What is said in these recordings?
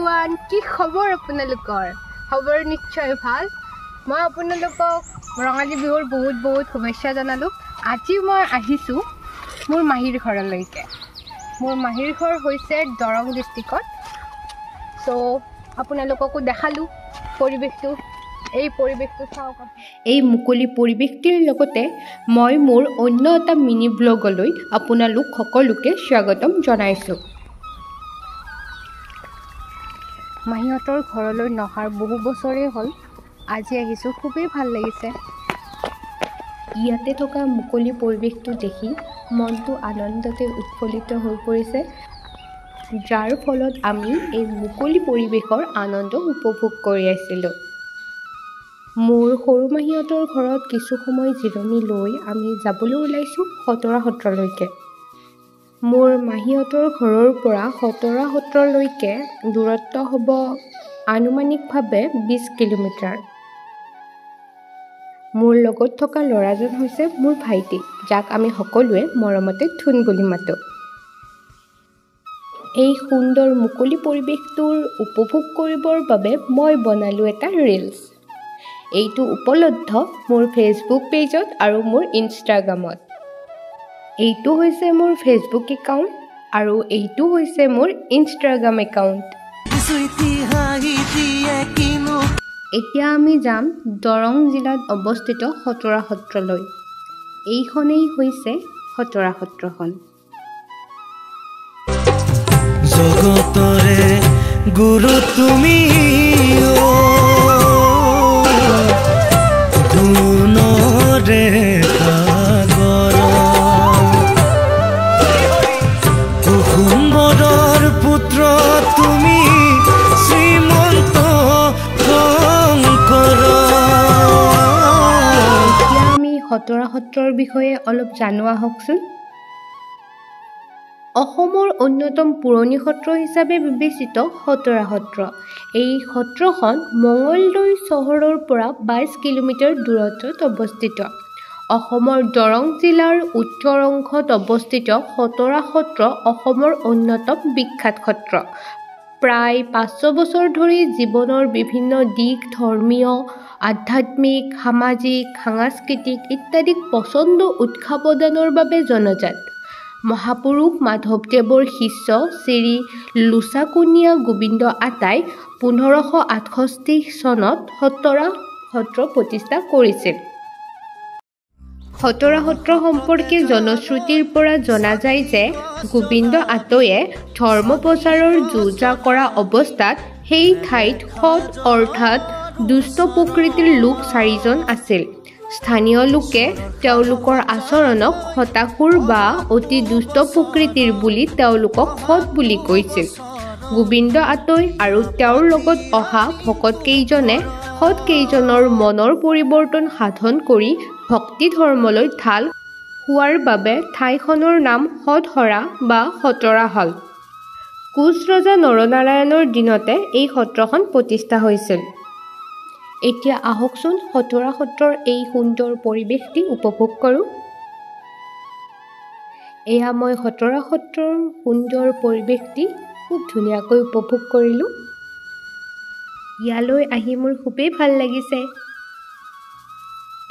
Everyone, কি খবৰ আপোনালোকৰ? খবৰ নিশ্চয় ভাল। মই আপোনালোকক ৰঙালী বিহুৰ বহুত বহুত শুভেচ্ছা জনালোঁ। আজি মই আহিছোঁ মোৰ মাহীৰ ঘৰলৈকে। মোৰ মাহীৰ ঘৰ হৈছে দৰং ডিষ্ট্ৰিক্টত। চ' আপোনালোককো দেখালোঁ পৰিৱেশটো। এই পৰিৱেশটো চাওক। এই মুকলি পৰিৱেশটিৰ লগতে মই মোৰ অন্য এটা মিনি ব্লগলৈ আপোনালোক সকলোকে স্বাগতম জনাইছোঁ। মাহীহঁতৰ ঘৰলৈ নহাৰ বহু বছৰেই হ'ল, আজি আহিছোঁ, খুবেই ভাল লাগিছে। ইয়াতে থকা মুকলি পৰিৱেশটো দেখি মনটো আনন্দতে উৎফুল্লিত হৈ পৰিছে, যাৰ ফলত আমি এই মুকলি পৰিৱেশৰ আনন্দ উপভোগ কৰি আছিলোঁ। মোৰ সৰু মাহীহঁতৰ ঘৰত কিছু সময় জিৰণি লৈ আমি যাবলৈ ওলাইছোঁ খটৰা সত্ৰলৈকে। মোৰ মাহীহঁতৰ ঘৰৰ পৰা খটৰা সত্ৰলৈকে দূৰত্ব হ'ব আনুমানিকভাৱে 20 কিলোমিটাৰ। মোৰ লগত থকা ল'ৰাজন হৈছে মোৰ ভাইটি, যাক আমি সকলোৱে মৰমতে ধুন বুলি মাতোঁ। এই সুন্দৰ মুকলি পৰিৱেশটোৰ উপভোগ কৰিবৰ বাবে মই বনালোঁ এটা ৰিলচ। এইটো উপলব্ধ মোৰ ফেচবুক পেজত আৰু মোৰ ইনষ্টাগ্ৰামত। এইটো হৈছে মোৰ ফেচবুক একাউণ্ট আৰু এইটো হৈছে মোৰ ইনষ্টাগ্ৰাম একাউণ্ট। এতিয়া আমি যাম দৰং জিলাত অৱস্থিত খটৰা সত্ৰলৈ। এইখনেই হৈছে খটৰা সত্ৰখন। জগতৰে গুৰু তুমি গুণৰে সাগৰ, কুসুম্বৰৰ পুত্ৰ তুমি শ্ৰীমন্ত শংকৰ। এতিয়া আমি খটৰা সত্ৰৰ বিষয়ে অলপ জানো আহকচোন। অসমৰ অন্যতম পুৰণি সত্ৰ হিচাপে বিবেচিত খটৰা সত্ৰ। এই সত্ৰখন মঙলদৈ চহৰৰ পৰা 22 কিলোমিটাৰ দূৰত্বত অৱস্থিত। অসমৰ দৰং জিলাৰ উত্তৰ অংশত অৱস্থিত খটৰা সত্ৰ অসমৰ অন্যতম বিখ্যাত সত্ৰ। প্ৰায় 500 বছৰ ধৰি জীৱনৰ বিভিন্ন দিশ ধৰ্মীয়, আধ্যাত্মিক, সামাজিক, সাংস্কৃতিক ইত্যাদিক প্ৰচণ্ড উৎসাহ প্ৰদানৰ বাবে জনাজাত। মহাপুৰুষ মাধৱদেৱৰ শিষ্য শ্ৰী লোচাকণীয়া গোবিন্দ আতাই 1568 চনত খটৰা সত্ৰ প্ৰতিষ্ঠা কৰিছিল। খটৰা সত্ৰ সম্পৰ্কে জনশ্ৰুতিৰ পৰা জনা যায় যে গোবিন্দ আতৈয়ে ধৰ্ম প্ৰচাৰৰ যো-জা কৰা অৱস্থাত সেই ঠাইত সৎ অৰ্থাৎ দুষ্ট প্ৰকৃতিৰ লোক চাৰিজন আছিল। স্থানীয় লোকে তেওঁলোকৰ আচৰণক হতাশুৰ বা অতি দুষ্ট প্ৰকৃতিৰ বুলি তেওঁলোকক সৎ বুলি কৈছিল। গোবিন্দ আতৈ আৰু তেওঁৰ লগত অহা ভকতকেইজনে সৎকেইজনৰ মনৰ পৰিৱৰ্তন সাধন কৰি ভক্তি ধৰ্মলৈ ঢাল হোৱাৰ বাবে ঠাইখনৰ নাম সৎসৰা বা খটৰা হ'ল। কোচ ৰজা নৰনাৰায়ণৰ দিনতে এই সত্ৰখন প্ৰতিষ্ঠা হৈছিল। এতিয়া আহকচোন খটৰা সত্ৰৰ এই সুন্দৰ পৰিৱেশটি উপভোগ কৰোঁ। এয়া মই খটৰা সত্ৰৰ সুন্দৰ পৰিৱেশটি খুব ধুনীয়াকৈ উপভোগ কৰিলোঁ। ইয়ালৈ আহি মোৰ খুবেই ভাল লাগিছে।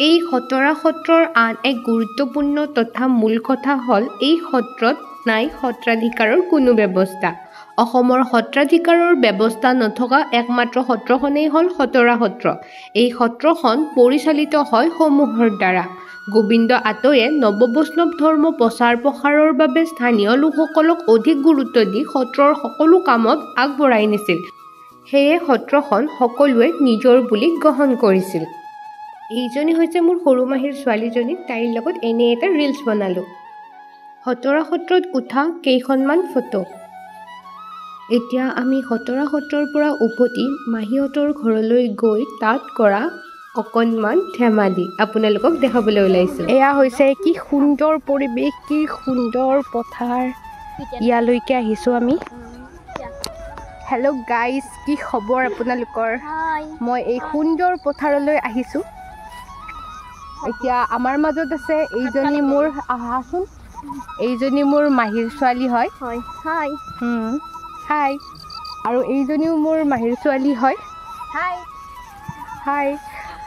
এই খটৰা সত্ৰৰ আন এক গুৰুত্বপূৰ্ণ তথা মূল কথা হ'ল এই সত্ৰত নাই সত্ৰাধিকাৰৰ কোনো ব্যৱস্থা। অসমৰ সত্ৰাধিকাৰৰ ব্যৱস্থা নথকা একমাত্ৰ সত্ৰখনেই হ'ল খটৰা সত্ৰ। এই সত্ৰখন পৰিচালিত হয় সমূহৰ দ্বাৰা। গোবিন্দ আতৈয়ে নৱবৈষ্ণৱ ধৰ্ম প্ৰচাৰ প্ৰসাৰৰ বাবে স্থানীয় লোকসকলক অধিক গুৰুত্ব দি সত্ৰৰ সকলো কামত আগবঢ়াই নিছিল। সেয়ে সত্ৰখন সকলোৱে নিজৰ বুলি গ্ৰহণ কৰিছিল। এইজনী হৈছে মোৰ সৰু মাহীৰ ছোৱালীজনী, তাইৰ লগত এনেই এটা ৰিলচ বনালোঁ। খটৰা সত্ৰত উঠা কেইখনমান ফটো। এতিয়া আমি খটৰা সত্ৰৰ পৰা উভতি মাহীহঁতৰ ঘৰলৈ গৈ তাত কৰা অকণমান ধেমালি আপোনালোকক দেখাবলৈ ওলাইছোঁ। এয়া হৈছে কি সুন্দৰ পৰিৱেশ, কি সুন্দৰ পথাৰ। ইয়ালৈকে আহিছোঁ আমি। হেল্ল' গাইজ, কি খবৰ আপোনালোকৰ? মই এই সুন্দৰ পথাৰলৈ আহিছোঁ। এতিয়া আমাৰ মাজত আছে এইজনী মোৰ, আহাচোন, এইজনী মোৰ মাহীৰ ছোৱালী হয়। হাই। আৰু এইজনীও মোৰ মাহীৰ ছোৱালী হয়। হাই হাই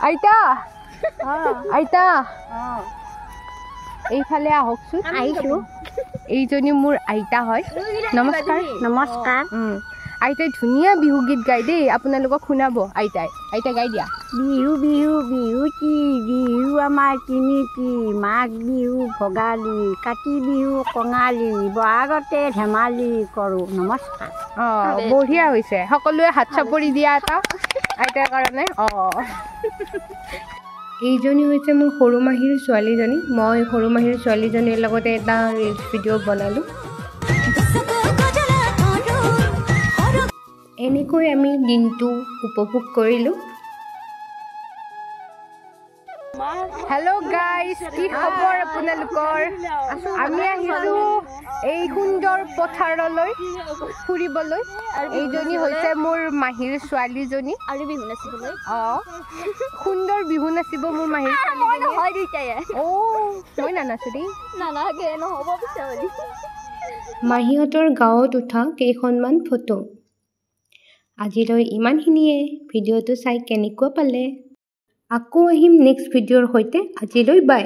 আইতা, আইতা এইফালে আহকচোন। আহিছোঁ। এইজনী মোৰ আইতা হয়। নমস্কাৰ। নমস্কাৰ। আইতাই ধুনীয়া বিহু গীত গায় দেই, আপোনালোকক শুনাব আইতাই। আইতা গাই দিয়া। বিহু বিহু বিহুটি, বিহু আমাৰ তিনিটি, মাঘ বিহু ভোগালী, কাতি বিহু কঙালী, বহাগতে ধেমালি কৰোঁ। নমস্কাৰ। অঁ, বঢ়িয়া হৈছে। সকলোৱে হাত চাপৰি দিয়া এটা আইতাৰ কাৰণে। অঁ, এইজনী হৈছে মোৰ সৰু মাহীৰ ছোৱালীজনী। মই সৰু মাহীৰ ছোৱালীজনীৰ লগতে এটা ৰিলচ ভিডিঅ' বনালোঁ। এনেকৈ আমি দিনটো উপভোগ কৰিলোঁ। হেল্ল' গাইজ, কি খবৰ আপোনালোকৰ? আমি আহিছোঁ এই সুন্দৰ পথাৰলৈ ফুৰিবলৈ। এইজনী হৈছে মোৰ মাহীৰ ছোৱালীজনী। আৰু বিহু নাচিবলৈ। অঁ, সুন্দৰ বিহু নাচিব মোৰ মাহীৰ ছোৱালীজনী। অ' মই নানাচো দেই। নানাগে নহ'ব পিছে। মাহীহঁতৰ গাঁৱত উঠা কেইখনমান ফটো। আজিলৈ ইমানখিনিয়ে। ভিডিঅ'টো চাই কেনেকুৱা পালে? আকৌ আহিম নেক্সট ভিডিঅ'ৰ সৈতে। আজিলৈ বাই।